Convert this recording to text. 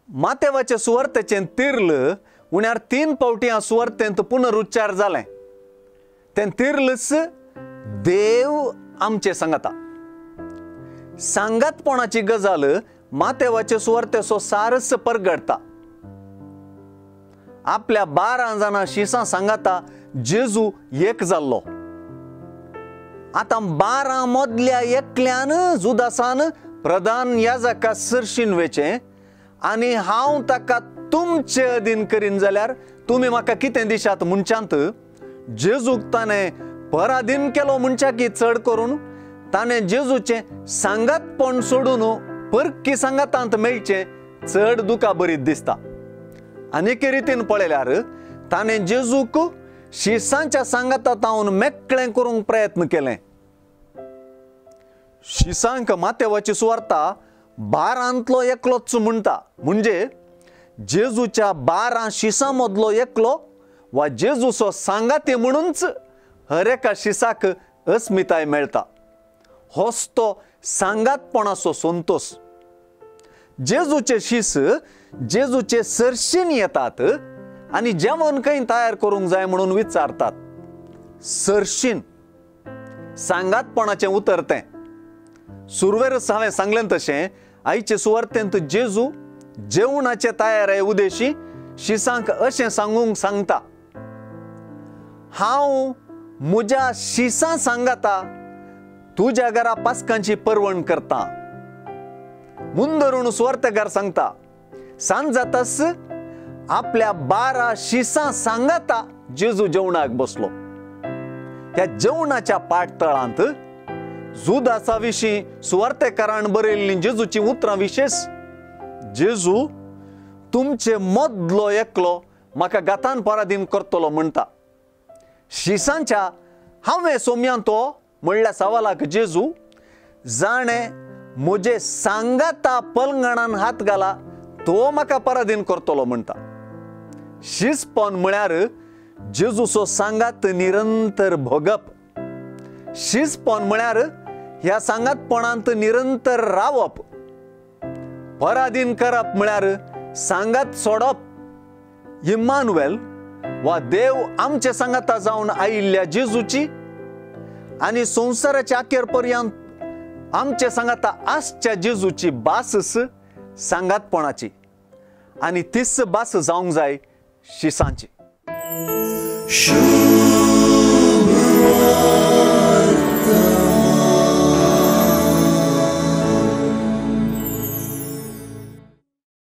मातेवाचे सुवार्तेचें तिर्ल उण्यार 3 फावटी ह्या सुवार्तेंत पुनरुच्चार जालें. तें तिर्लच देव आमचे सांगाता. सांगातपणाची गजाल मातेवाचे सुवार्तेचो सारस परगडटा. आपल्या 12 जाणां शिसां सांगाता जेजू एक जाल्लो. आतां 12 मदल्या एकल्यान जुदासान प्रधान याजका सरशीन वेचें आनी हांव ताका तुमचे अधीन करीन जाल्यार तुमी म्हाका कितें दिशात म्हणच्यांत जेजूक ताणें पराधीन केलो म्हणच्या की चड करून ताणें जेजूचें सांगातपण सोडून परकी सांगातांत मेळचें चड दुखा बरीत दिसता. आनी एके रितीन पळयल्यार ताणें जेजूक शिसांच्या सांगातांत मेकळें करूंक प्रयत्न केलें. शिसांक मातेवाची सुवार्ता 12 एकलोच म्हणटा, म्हणजे जेजूच्या 12 शिसां मदलो एकलो वा जेजूचो सांगाती म्हणूनच हर एका शिसाक अस्मिताय मेळटा. होच तो सांगातपणाचो संतोष. जेजूचे शीस जेजूचे सरशीन येतात आनी जेवण खंय तयार करूंक जाय म्हणून विचारतात. सरशीन सांगातपणाचें उतर तें. सुरवेरच हांवें सांगलें तशें आयचे सुवार्तेंत जेजू जेवणाचे तयारे उदेशी शिसांक अशें सांगूंक सांगता, हांव म्हज्या शिसां सांगाता तुज्या घरा पास्कांची परवण करता. मुंदरून सुवार्तेकार सांगता सांज जाताच आपल्या 12 शिसां सांगाता जेजू जेवणाक बसलो. ह्या जेवणाच्या पाटतळांत जुदासा विशीं सुवार्तेकारान बरयल्लीं जेजूचीं उतरां विशेश, जेजू तुमचे मदलो एकलो म्हाका गातान पराधीन करतलो म्हणटा. शिसांच्या हांवें सोम्यान तो म्हणल्या सवालाक जेजू जाणें म्हजे सांगाता पलंगणान हात घाला तो म्हाका पराधीन करतलो म्हणटा. शिसपण म्हळ्यार जेजूचो सांगात निरंतर भोगप. शिसपण म्हळ्यार ह्या सांगातपणांत निरंतर रावप. पराधीन करप म्हळ्यार सांगात सोडप. इम्मानुएल वा देव आमचे सांगाता जावन आयिल्ल्या जेजूची आनी संवसाराच्या अखेर पर्यंत आमचे सांगाता आसच्या जेजूची भास सांगातपणाची आनी तीच भास जावंक जाय शिसांची.